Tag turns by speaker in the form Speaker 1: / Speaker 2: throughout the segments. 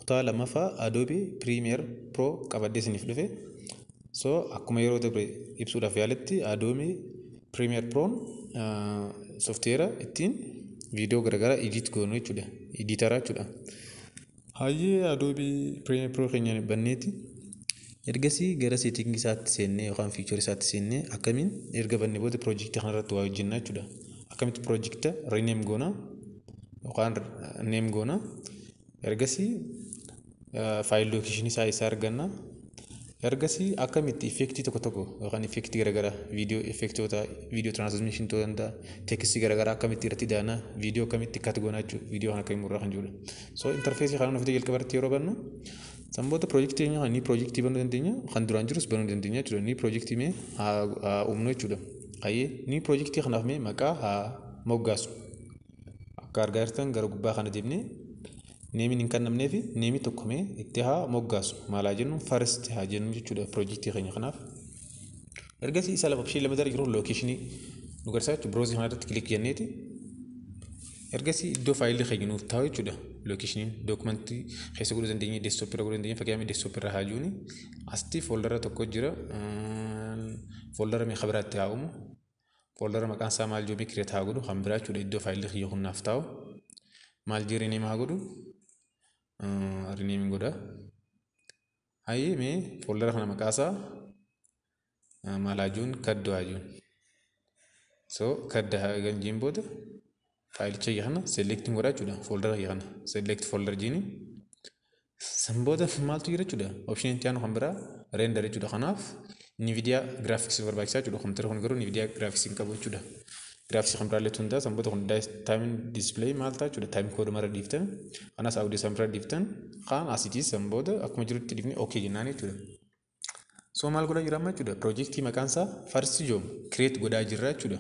Speaker 1: Kutaa lammaffaa Adobe Premiere Pro qabadhee isiniif dhufe. So akkuma yeroo darbe ibsuudhaaf yaaletti, Adobe Premiere Proon software ittiin viidiyoo garaagaraa edit goonu jechuudha. Editor jechuudha. Hayyee, Adobe Premiere Pro keenya banneeti. Ergasii gara setting isaatti seennee yookaan feature isaatti seennee, akkamiin erga bannee booda piroojeektii kanarratti waa hojjenna jechuudha. Akkamitti piroojeekta rename goona yookaan name goona. Ergasii file location isaa isaa arganna. Ergasii akkamitti effect tokko tokko yookaan effect garaagaraa, viidiyoo effectoota, viidiyoo transition ta'uu danda'a, text garaagaraa akkamitti irratti daana, viidiyoo akkamitti cut goona jechuudha. Viidiyoo kana akkamiin murraa kan jirudha. So interface kana nuuf jalqaba irratti yeroo bannu, sanboota piroojeektii keenya kan ni piroojeektii banuu dandeenya, kan duraan jirus banuu dandeenya jechuudha. Ni piroojeektii mee haa uumnu jechuudha. Hayyee, ni piroojeektii kanaaf mee maqaa haa moggaasu. Akka argaa jirtan gara gubbaa kana deemnee nameiin hin kennamnee fi name tokko mee itti haa moggaasu. Maal haa jennu? First haa jennu jechuudha piroojeektii keenya kanaaf. Ergasii isa lama ishee lama dara jiru location nu garsiisa jechuudha. Browse kana irratti click jenneeti. Ergasii iddoo faayilli keenya nuuf taa'u jechuudha. Locationiin document keessa godhuu dandeenya, desktop irra godhuu dandeenya. Fakkeenyaaf desktop irra haa jiruuni. Asitti folder tokko jira. Folder meeqa biraatti haa uumu. Folder maqaan isaa maal jedhu create haa godhu kan biraa jechuudha, iddoo faayilli kiyya kun naaf taa'u. Maal jee rename haa godhu. Rename godha. Hayyee, mee folder kana maqaa isaa maal haa jiruun? Kaddoo haa jiruun. So kadda haa ganjiin booda faayilicha kana select godha jechuudha. Folder kana select folder jiini. San booda maaltu jira jechuudha? Option itti aanu kan biraa render jechuudha. Kanaaf Nvidia graphics barbaachisaa jechuudha. Kompiitara kun garuu Nvidia graphics hin qabu jechuudha. Graphics kan biraallee tun ta'a. San booda kun time display maal ta'a jechuudha? Time code mara dhiiftan. Kanas audio san bira dhiiftan. Kaan asitis san booda akkuma jirutti dhiifne okay jennaan jechuudha. So maal godhaa jira amma jechuudha? Piroojeektii maqaan isaa First Job create godhaa jirra jechuudha.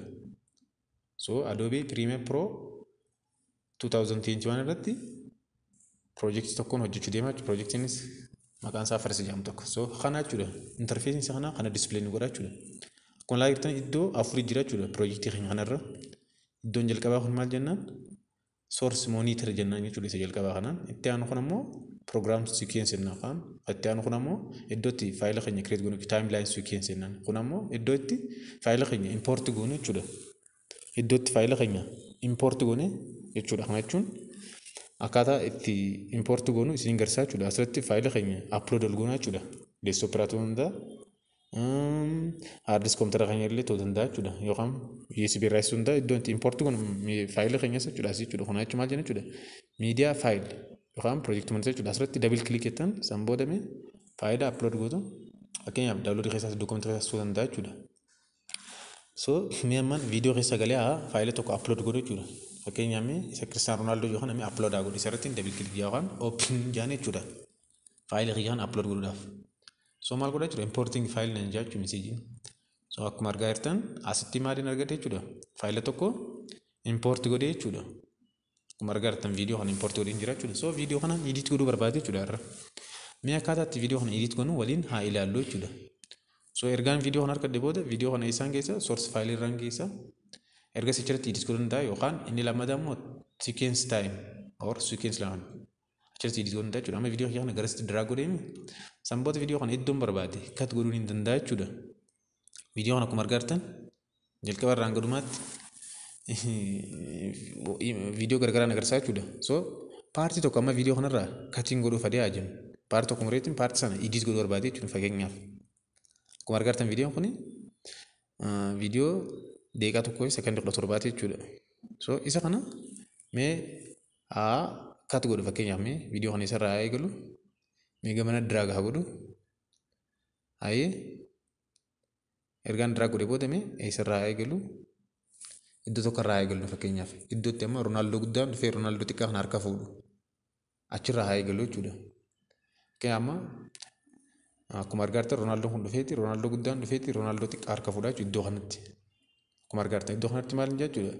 Speaker 1: So Adobe Premiere Pro 2021 irratti piroojeektii tokkoon hojjechuu deema jechuudha. Piroojeektiinis maqaan isaa First jedhamu tokko. So kana jechuudha. Interfaceiin isaa kana kana display nu godha jechuudha. Akkuma ilaalaa jirtan iddoo afurii jira jechuudha piroojeektii keenya kanarra. Iddoon jalqabaa kun maal jennaan? Source monitor jennaan jechuudha isa jalqabaa kanaan. Itti aanu kun ammoo program sequence jennaan kan. Itti aanu kun ammoo iddoo itti faayila keenya create goonu timeline sequence jennaan. Kun ammoo iddoo itti faayila keenya import goonu jechuudha. Iddoo itti faayila keenya import goone jechuudha. Kana jechuun akkaataa itti import goonu isin garsiisaa jechuudha. Asirratti faayila keenya upload ol goona jechuudha. Desktop irraa ta'uu danda'a. Hard disk kompiitara keenya illee ta'uu danda'a jechuudha. Yookaan USB irraa ta'uu danda'a. Iddoo itti import goonu faayila keenyas jechuudha. Asii jechuudha. Kana jechuun maal jenna jechuudha? Media file yookaan project manager jechuudha. Asirratti double click jettan, san booda mee faayila upload gootu. Fakkeenyaaf download keessaas document keessaas ta'uu danda'a jechuudha. So mee ammaan viidiyoo keessa galee haa faayila tokko upload godhu jechuudha. Fakkeenyaaf mee isa Cristiano Ronaldo yookaan namni upload haa godhu, isarratti double click yookaan open jaan jechuudha. Faayila kiyyaan upload godhuudhaaf. So maal godha jechuudha? Importing file nan jaa jechuudha messageiin. So akkuma argaa jirtan asitti maaliin argate jechuudha? Faayila tokko import godhee jechuudha. Akkuma argaa jirtan viidiyoo kana import godhee jira jechuudha. So viidiyoo kana edit godhuu barbaade jechuudha irra. Mee akkaataa itti viidiyoo kana edit goonu waliin haa ilaallu jechuudha. So ergaan viidiyoo kana argadhe booda viidiyoo kana isaan keessa source file irraan keessa erga achirratti edit godhuu danda'a, yookaan inni lammataa immoo sequence time or sequence lama achirratti edit godhuu danda'a jechuudha. Amma viidiyoo kana garasitti drag godhee san booda viidiyoo kana iddoon barbaade cut godhuu ni danda'a jechuudha. Viidiyoo kana akkuma argaa jirtan jalqaba irraan gadhumaatti viidiyoo garagaraa agarsiisaa jechuudha. So part tokko amma viidiyoo kanarraa cutting godhuu fedhee haa jennu. Part tokko mureetiin part sana edit godhuu barbaade jechuudha fakkeenyaaf. Akkuma argaa jirtan viidiyoon kun viidiyoo daqiiqaa 1 sekondii 17ti jechuudha. So isa kana mee haa cut godhu. Fakkeenyaaf mee viidiyoo kana isarraa haa eegalu. Mee gamana drag haa godhu. Hayyee, ergaan drag godhe booda mee eessarraa haa eegalu? Iddoo tokko irraa haa eegallu. Fakkeenyaaf iddoo itti amma Roonaaldoo guddaan dhufee Roonaaldoo xiqqaa kana harka fuudhu achirraa haa eegalu jechuudha. Fakkeenyaaf amma akkuma argaa jirtan Roonaaldoo kun dhufeeti, Roonaaldoo guddaan dhufeeti Roonaaldoo xiqqaa harka fuudhaa jechuudha iddoo kanatti. Akkuma argaa jirtan iddoo kanatti maal hin jechuudha?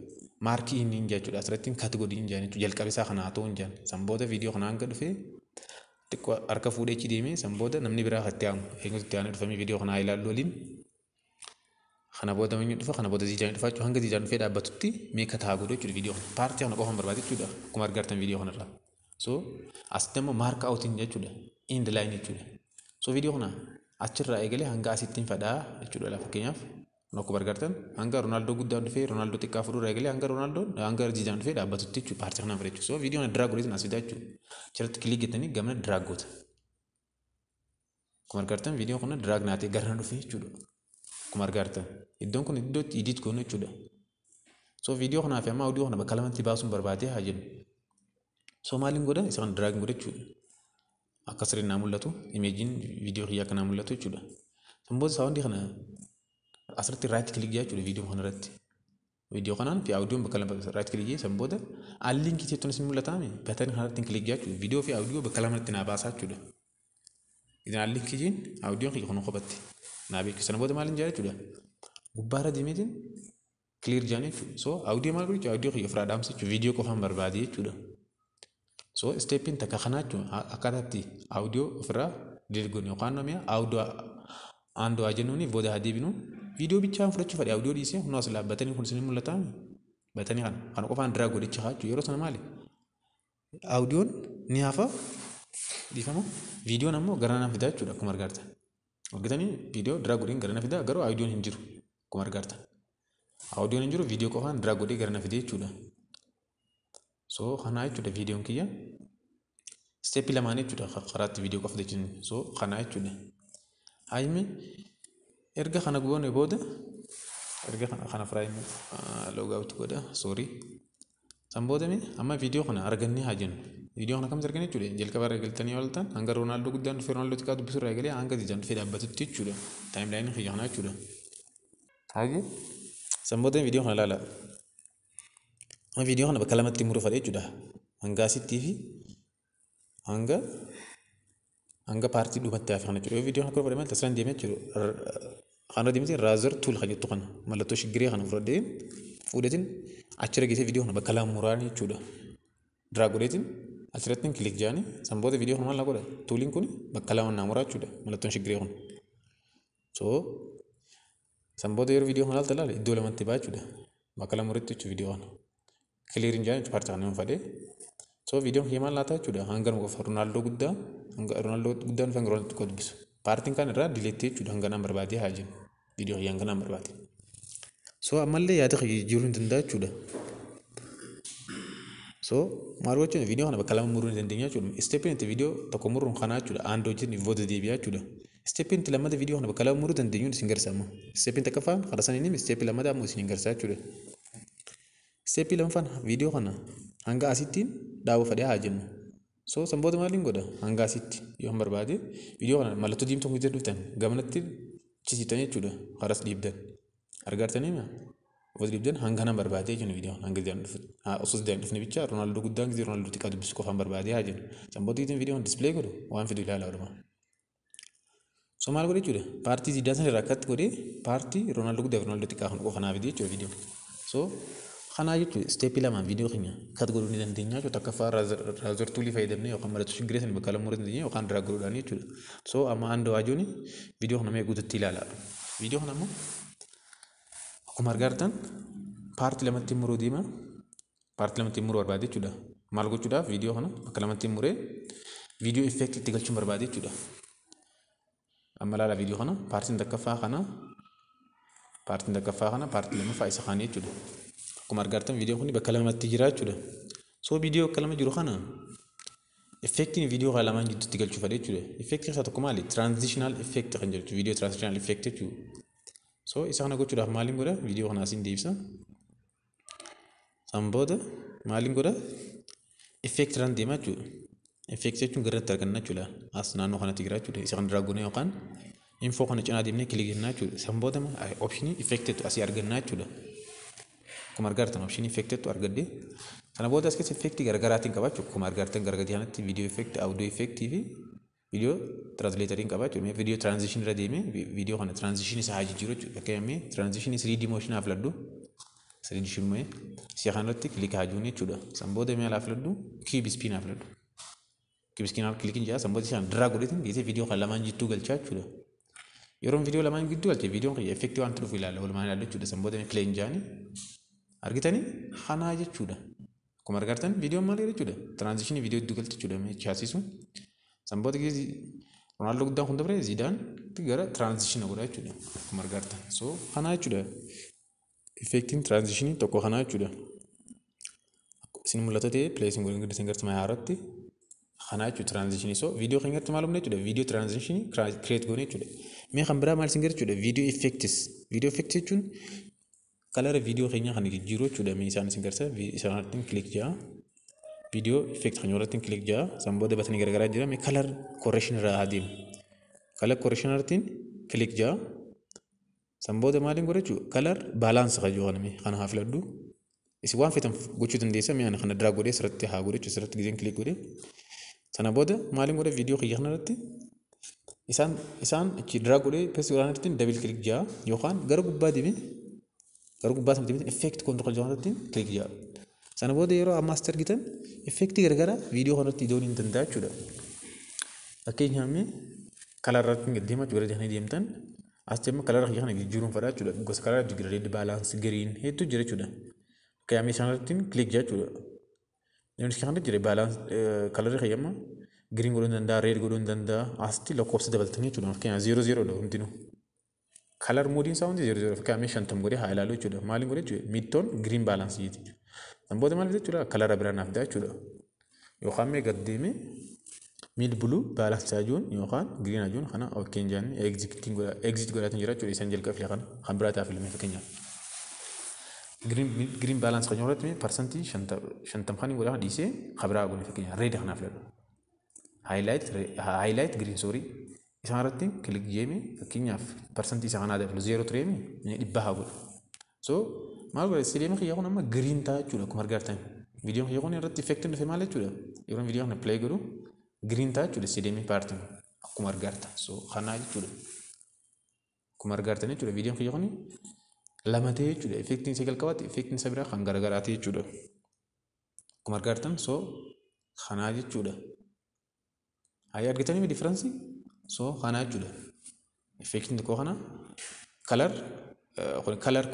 Speaker 1: Mark inni hin jechuudha. Asirratti cut godhi hin jechuudha. Jalqaba isaa kana haa ta'u hin jaan. San booda viidiyoo kana hanga dhufee xiqqoo harka fuudhee achi deemee, san booda namni biraa itti aanu eenyutu itti aanee dhufamee viidiyoo kana haa ilaallu waliin. Kana booda eenyu dhufa? Kana booda Ziidaan dhufa jechuudha. Hanga Ziidaan dhufee dhaabbatutti mee cut haa godhu jechuudha viidiyoo kana. Part kana qofaan barbaade jechuudha. Akkuma argaa jirtan viidiyoo kanarraa. So asitti immoo mark outiin jechuudha. End line jechuudha. So viidiyoo kana achirraa eegalee hanga asitti hin fadhaa jechuudha. Fakkeenyaaf akkuma argartan hanga Roonaaldoo guddaan dhufee Roonaaldoo xiqqaa fuudhurraa eegalee hanga Roonaaldoo hanga Zidaan dhufee dhaabbatutti jechuudha. Partii kanaan fedha jechuudha. So viidiyoo kana drag godheetiin as fidaa jechuudha. Achirratti click jettanii gamana drag goota. Akkuma argartan viidiyoo kana drag naatee gara dhufee jechuudha. Akkuma argartan iddoon kun iddoo itti edit goonu jechuudha. So viidiyoo kanaa fi amma audio kana bakka lamatti baasuun barbaadee haa jennu. So maaliin godha? Isa kana drag godha jechuudha. Akka sirriin naa mul'atu, imageiin viidiyoo kiyyaa akka naa mul'atu jechuudha. San booda soundii kana asirratti right click jechuudha viidiyoo kana irratti. Viidiyoo kanaan fi audioon bakka lama right click san booda unlink jettuun isin mul'ataami buttonii kanarratti click jechuudha. Viidiyoo fi audio bakka lamatti naa baasaa jechuudha. Isin unlink jeen audioon kiyya kun kophatti naa beeku. Sana booda maaliin jaa jechuudha? Gubbaarra deemeetiin clear jaan jechuudha. So audio maal godhu jechuudha? Audio kiyya ofirraa dhaamsa jechuudha. Viidiyoo qofaan barbaade jechuudha. So steppiin takka kanaa jechuudha, akkaataa itti audio ofirraa delete goonu yookaan namni audio undo haa jennuuni booda haa deebinu. Viidiyoo bichaan fudhachuu fedhe audio dhiisee humna as dhaabbatanii kun isin mul'ataa buttonii kana qofaan drag godhicha jechuudha. Yeroo sana maali? Audioon ni hafa, dhiifama, viidiyoon ammoo gara nan fidaa jechuudha akkuma argaartan. Argitanii, viidiyoo drag godheen gara na fidaa, garuu audioon hin jiru akkuma argaartan. Audioon hin jiru, viidiyoo qofaan drag godhee gara na fidee jechuudha. So kanaa jechuudha viidiyoon kiyya. Steppii lamaan jechuudha karaatti viidiyoo qofa jechuun, so kanaa jechuudha. Haymi erga kana goone booda, erga kana frame log out godha, sorry. San booda amma viidiyoo kana argannee haa jennu. Viidiyoo kana akkamitti arganne jechuudha? Jalqaba irra eegaltanii yoo ilaaltan hanga Roonaaldoo guddaan dhufee Roonaaldoo xiqqaa dubbisuu irraa eegalee hanga Zidaan dhufee dhaabbatutti jechuudha. Timelineii kiyya kanaa jechuudha. Haayee, san booda viidiyoo kana ilaala. Amma viidiyoo kana bakka lamatti muruu fedha jechuudha. Hanga asittii fi hanga partii dhumatti hafe kana jechuudha. Yoo viidiyoo kana akka fudhame tasaan deemee jechuudha. Kana deemtee razor tool kan jettu kana, mallattoo shiggiree kana fudhadhee fuudheetiin achirra geessee viidiyoo kana bakka lama muraan jechuudha. Drag godheetiin achirratti click jaanii san booda viidiyoo kana maal godha? Tooliin kun bakka lama naa muraa jechuudha mallattoon shiggiree kun. So san booda yeroo viidiyoo kana ilaalta ilaala iddoo lamatti ba'a jechuudha. Bakka lama muritti jechuudha viidiyoo kana. Cleariin jaan jechuudha partii kana fadhee. So viidiyoon kiyya maal laata jechuudha? Hanga qofa Roonaaldoo guddaa, hanga Roonaaldoo guddaan dhufee hanga Roonaaldoo xiqqoo dubbisu. Partiin kan irraa deletee jechuudha, hanga naan barbaadee haa jennu. Viidiyoo kiyya hanga naan barbaade. So ammallee yaada kiyya jijjiiruu hin danda'a jechuudha. So maal gochuun viidiyoo kana bakka lama muruu ni dandeenya jechuudha. Steppiin itti viidiyoo tokko muruun kanaa jechuudha. Undo hojjetan booda deebi'a jechuudha. Steppiin itti lammata viidiyoo kana bakka lama muruu dandeenyuun isin garsiisa amma. Steppiin takkaffaan karaa saniin, steppii lammataa ammoo isin garsiisa jechuudha. Steppii lammaffaan viidiyoo kana hanga asittiin dhaabuu fedhee haa jennu. So san booda maaliin godha? Hanga asitti yoo hin barbaade viidiyoo kana mallattoo diimtuu kun dhuftan gamanatti chisiitan jechuudha. Karas dhiibdan. Argartanii mi'a? Of dhiibdan hanga nan barbaadee jennu viidiyoo hanga Zidaan dhufu. Osoo Zidaan dhufne bicha Roonaaldoo guddaan gisee Roonaaldoo xiqqaa dubbisu qofaan barbaadee haa jennu. San booda viidiyoo display godhu waan fidu ilaala walumaa. So maal godhe jechuudha? Partii Zidaan sana irraa akkatti godhee partii Roonaaldoo guddaa fi Roonaaldoo xiqqaa kan qofa naa fide jechuudha viidiyoo. So kanaa jechuudha, steppii lamaan viidiyoo keenya cut godhuu ni dandeenya jechuudha. Takkaffaa razor toolii fayyadamnee yookaan mallattoo shiggiree sana bakka lama muruu dandeenya yookaan drag godhuudhaan jechuudha. So amma undo waajooni viidiyoo kana mee guututti ilaala. Viidiyoo kana ammoo akkuma argaa jirtan partii lamatti muruu deema. Partii lamatti muruu barbaade jechuudha. Maal gochuudhaaf? Viidiyoo kana bakka lamatti muree viidiyoo effectii itti galchuun barbaade jechuudha. Amma ilaala, viidiyoo kana partiin takkaffaa kana, partiin takkaffaa kana, partii lammaffaa isa kaanii jechuudha. Akkuma argaa jirtan viidiyoon kun bakka lamatti jira jechuudha. So viidiyoo bakka lama jiru kana effectiin viidiyoo kana lamaan gidduutti galchuu fedhe jechuudha. Effectii keessaa tokko maali? Transitional effect kan jedhu, viidiyoo transitional effect jechuudha. So isa kana gochuudhaaf maaliin godha? Viidiyoo kana asiin deebisa. San booda maaliin godha? Effect irraan deema jechuudha. Effect jechuun garatti arganna jechuudha. As naannoo kanatti jira jechuudha. Isa kana drag goonee yookaan info kana cinaa deemnee click jennaa jechuudha. San booda optionii effectitu asii argannaa jechuudha. Akkuma argaa jirtan optionii effectitu argadde. Sana booda as keessa effectii garaagaraatiin qaba jechuudha. Akkuma argaa jirtan gara gadii kanatti viidiyoo effect, audio effectii fi viidiyoo translatoriin qaba jechuudha. Viidiyoo transition irra deemee viidiyoo kana transition isaa haa jijjiiru jechuudha. Fakkeenyaaf transition 3D motion haa filadhu. 3D shimee si'a kanarratti click haa juun jechuudha. San booda mee haa filadhu? Cube spin haa filadhu. Cube spin haa clickiin jira. San booda isaan drag godheetiin geessee viidiyoo kana lamaan jidduu galchaa jechuudha. Yeroon viidiyoo lamaan gidduu galche viidiyoon kiyya effectii waan dhufu ilaalla, walumaan ilaallu jechuudha. San booda play jaanii argitanii kanaa jechuudha. Akkuma argartan viidiyoon maal jechuudha? Transition viidiyoo iddoo galti jechuudha chaasisu. San booda Ronaldo guddaan kun dabre Zidaan gara transition godha jechuudha. Akkuma argartan. So kanaa jechuudha. Effectiin transition tokko kanaa jechuudha. Isin mul'ata ta'e play isin godhin isin gartama haaratti kanaa jechuudha transition. So viidiyoo keenya irratti maal humna jechuudha? Viidiyoo transition create goone jechuudha. Mee kan biraa maal isin gara jechuudha? Viidiyoo effects. Viidiyoo effects jechuun color viidiyoo keenya kan jijjiiru jechuudha. Mee isaan isin garsa isaan irratti click jaa. Viidiyoo effect kan irratti click jaa. San booda button garagaraa jira. Mee color correction irraa haa deemu. Color correction irratti click jaa. San booda maaliin godha jechuudha? Color balance kan jiru kana kana haa filadhu. Isin waan feetan gochuu dandeessa. Mee ani kana drag godhee asirratti haa godhu jechuudha. Asirratti giseen click godhee. Sana booda maaliin godha viidiyoo kiyya kanarratti isaan achi drag godhee paste godhaan irratti double click jaa yookaan gara gubbaa deemee gara gubbaa sana deemee effect control jaa irratti click jaa. Sana booda yeroo ammaas argitan effectii garagaraa viidiyoo kanarratti idoon hin danda'a jechuudha. Fakkeenyaaf mee color irratti gad deemaa jechuudha gara deemtan as deema color kiyya kana jijjiiruun fedha jechuudha. Gosa color jira, red, balance, green hedduu jira jechuudha. Fakkeenyaaf isaan irratti click jaa jechuudha. Inni kana jira balance color kiyya amma green godhuu hin danda'a, red godhuu hin danda'a. Asitti lakkoofsa dabaltanii jechuudha. Fakkeenyaaf 00 dha hundinuu. Color modeiin isaa hundi 00. Fakkeenyaaf 50 godhee haa ilaalu jechuudha. Maaliin godhee jechuudha? Midtone green balance jechuudha. San booda maal jechuudha? Color biraa naaf fidaa jechuudha. Yookaan mee gad deemee mid blue balance ajuun yookaan green ajuun kana okay jaan exit godhaatiin jira jechuudha. Isaan jalqaba file kana kan biraa ta'a filame fakkeenyaaf. Green balance kan irratti 50% kan godhaa dhiisee kan biraa godhe fakkeenyaaf red kanaaf filadhu. Highlight green, sorry, isaan irratti click jeeme fakkeenyaaf percentii isa kanaa dabalu 0 tureemi 100 haa godhu. So maal godhe sileema kiyya kun amma green ta'a jechuudha akkuma argartan. Viidiyoon kiyya kun irratti effectiin dhufe maal jechuudha? Yeroo viidiyoo kana play godhu green ta'a jechuudha sileemii partiin akkuma argartan. So kanaa jechuudha. Akkuma argartan jechuudha viidiyoon kiyya kun lama ta'e jechuudha. Effectiin isa jalqabaatti effectiin isa biraa kan garagaraati jechuudha. Akkuma argartan so kanaa jechuudha. Hayya, argitanii difference? So kanaa jechuudha. Effectiin tokko kana color kun color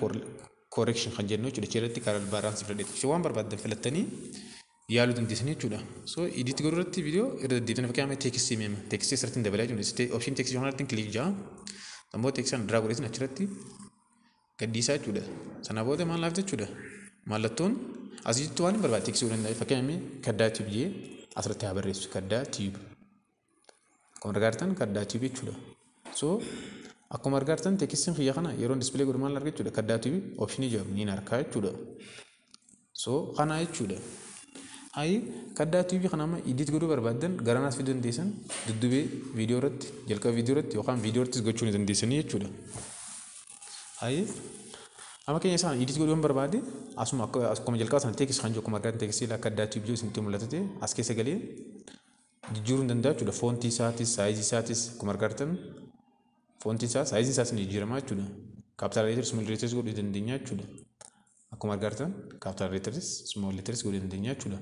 Speaker 1: correction kan jennu jechuudha. Achirratti color balance filadheetu. Ishee waan barbaaddan filattanii yaaluu dandeessanii jechuudha. So edit godhuu irratti viidiyoo irra deddeebitanii fakkeenyaaf textii meema. Textii asirratti dabalaa jechuudha. Option textii kanarratti click jaa. Ammoo textii sana drag godheetiin achirratti gadhiisaa jechuudha. Sana booda maal naaf jechuudha? Mallattoon asitti waan hin barbaade textii godhuu danda'a. Fakkeenyaaf Kaddaa Tube jee asirratti haa barreessu. Kaddaa Tube. Akkuma argartan Kaddaa Tube jechuudha. So akkuma argartan textiin kiyya kana yeroo display godhu maal arga jechuudha? Kaddaa Tube optionii jedhamu niin argaa jechuudha. So kana jechuudha. Hayi, Kaddaa Tube kana amma edit godhuu barbaaddan garanaas fiduu dandeessan, dudduubee viidiyoo irratti, jalqaba viidiyoo irratti yookaan viidiyoo irrattis gochuu ni dandeessanii jechuudha. Hayi, amma keenya isaan edit godhuu barbaade asuma akkuma jalqaba sana text kan jiru akkuma argaa textii Kaddaa Tube jiru isinitti mul'ate as keessa galee jijjiiruu hin danda'a jechuudha. Fontii isaatis, sizeii isaatis akkuma argartan fontii isaa, sizeiin isaas ni jijjiirama jechuudha. Capital letters, small letters godhuu dandeenya jechuudha. Akkuma argartan capital letters, small letters godhuu dandeenya jechuudha.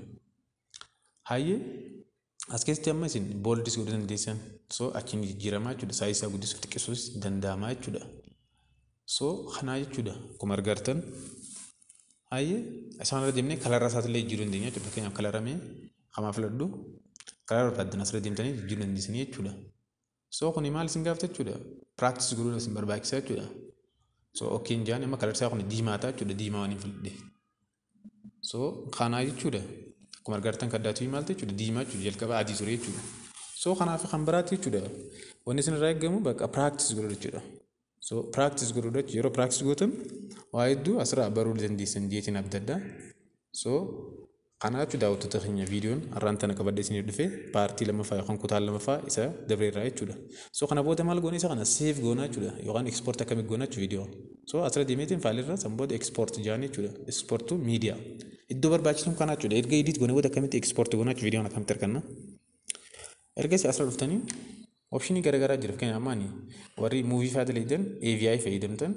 Speaker 1: Hayyee, as keessatti amma isin boldis godhuu dandeessan. So achiin jijjiirama jechuudha. Sizeii isaa guddisuuf xiqqeessuus danda'ama jechuudha. So kanaa jechuudha akkuma argartan. Hayyee, isaan irra deemnee color isaatillee jijjiiruu dandeenya jechuudha. Fakkeenyaaf color mee kamaa filadhu, color barbaaddan asirra deemtanii jijjiiruu dandeessanii jechuudha. So kuni maal isin gaafata jechuudha? Practice godhuun isin barbaachisa jechuudha. So okayn jaan amma color isaa kun diimaa ta'a jechuudha, diimaa waan hin filadhe. So kanaa jechuudha. Akkuma argartan Kaddaa Tube maal jechuudha? Diimaa jechuudha, jalqaba adii ture jechuudha. So kanaaf kan biraatti jechuudha. Wanni isin irraa eegamu bakka practice godhuu jechuudha. So practice godhuu jechuudha. Yeroo practice gootan waa hedduu asirraa baruu dandeessan jeetiin abdadda. So kanaa jechuudha daawwattoota keenya, viidiyoon har'aan tana qabadhee isiniif dhufe partii lammaffaa yookaan kutaa lammaffaa isa dabreerraa jechuudha. So kana booda maal goone? Isa kana save goona jechuudha yookaan export akkamii goona jechuudha viidiyoo. So asirra deemeetiin fileirra san booda export jaan jechuudha. Export to media. Iddoo barbaachisuun kana jechuudha. Erga edit goone booda akkamitti export goona jechuudha, viidiyoon akkamitti arganna? Ergasii asirra dhuftanii optionii garaagaraa jira. Fakkeenyaaf amma ani warri movie fa'aa dalagan AVI fayyadamtan.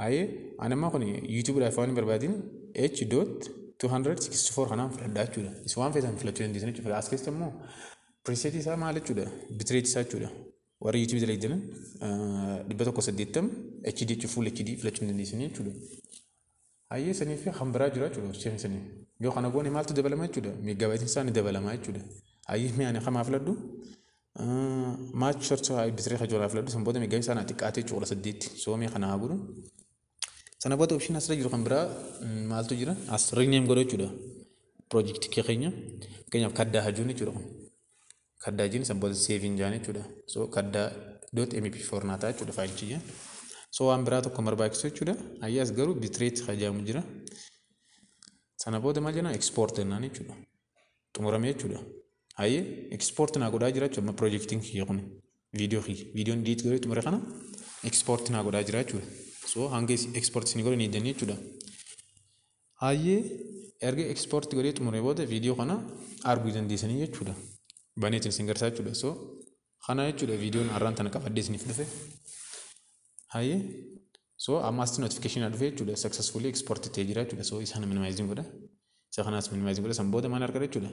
Speaker 1: Hayyee, ani amma kun YouTubeidhaaf waan hin barbaadin H.264 kanaan filadhaa jechuudha. Isin waan feetan filachuu dandeessan jechuudha. As keessatti immoo presetii isaa maal jechuudha? Bitrate isaa jechuudha. Warri YouTube dalagan 180 HD jechuun full HD filachuu dandeessan jechuudha. Hayyee, sanii fi kan biraa jira jechuudha optionii sanii. Yoo kana goone maaltu dabalama jechuudha? Megabyte iin isaa ni dabalama jechuudha. Hayyee, mee ani kamaa filadhu? Match source bitrate kajoolaa filadhu. San booda megabyte isaa naa xiqqaatee jechuudha 18tti. So mee kana haa godhu. Sana booda option asirra jiru kan biraa maaltu jira? As rename godhu jechuudha. Project ii keenya fakkeenyaaf kaddaa hajuun jechuudha kun. Kaddaa jiin, san booda save iin jaan jechuudha. So kaddaa.mp4 naa ta'a jechuudha file ichi. So waan biraa tokko barbaachisu jechuudha. Ayyaas garuu bitrate hajaamu jira. Sana booda maal jenna? Export jennaan jechuudha. Xumuramee jechuudha. Hayyee, export naa godhaa jira jechuudha project iin kiyya kun. Viidiyoo kiyya. Viidiyoon edit godhee xumure kana export naa godhaa jira jechuudha. So hanga export isin godhe ni eegdanii jechuudha. Hayyee, erga export godhee xumuree booda viidiyoo kana arguu dandeessanii jechuudha. Baneetiin isin garsiisa jechuudha. So kana jechuudha viidiyoon har'aan tana qabadhee isiniif dhufe. Hayyee, so amma asitti notification dhufe jechuudha. Successfully export ta'ee jira jechuudha. So isaan minimizing godha. Isa kanaas minimizing godha. San booda maal argata jechuudha?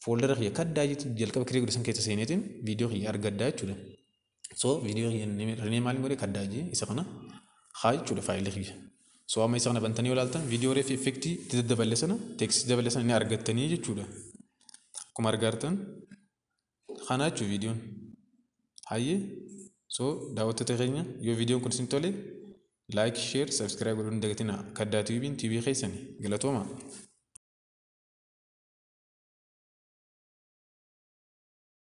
Speaker 1: Folder a kiyya kaddaa jechuudha jalqaba create godhe san keessa seeneetiin viidiyoo kiyya argaddaa jechuudha. So viidiyoo kiyya rename maaliin godhe? Kaddaa jee isa kana haa jechuudha file ii kiyya. So amma isa kana bantanii yoo ilaaltan viidiyoo reef effect ii itti daddaballe sana, text ii daballe sana ni argattanii jechuudha. Akkuma argaa jirtan kana jechuudha viidiyoon. Hayyee, so daawwattoota keenya, yoo viidiyoon kun isin tole, like, share, subscribe godhuu hin dagatinaa. Kaddaa Tube iin TV keessani galatooma.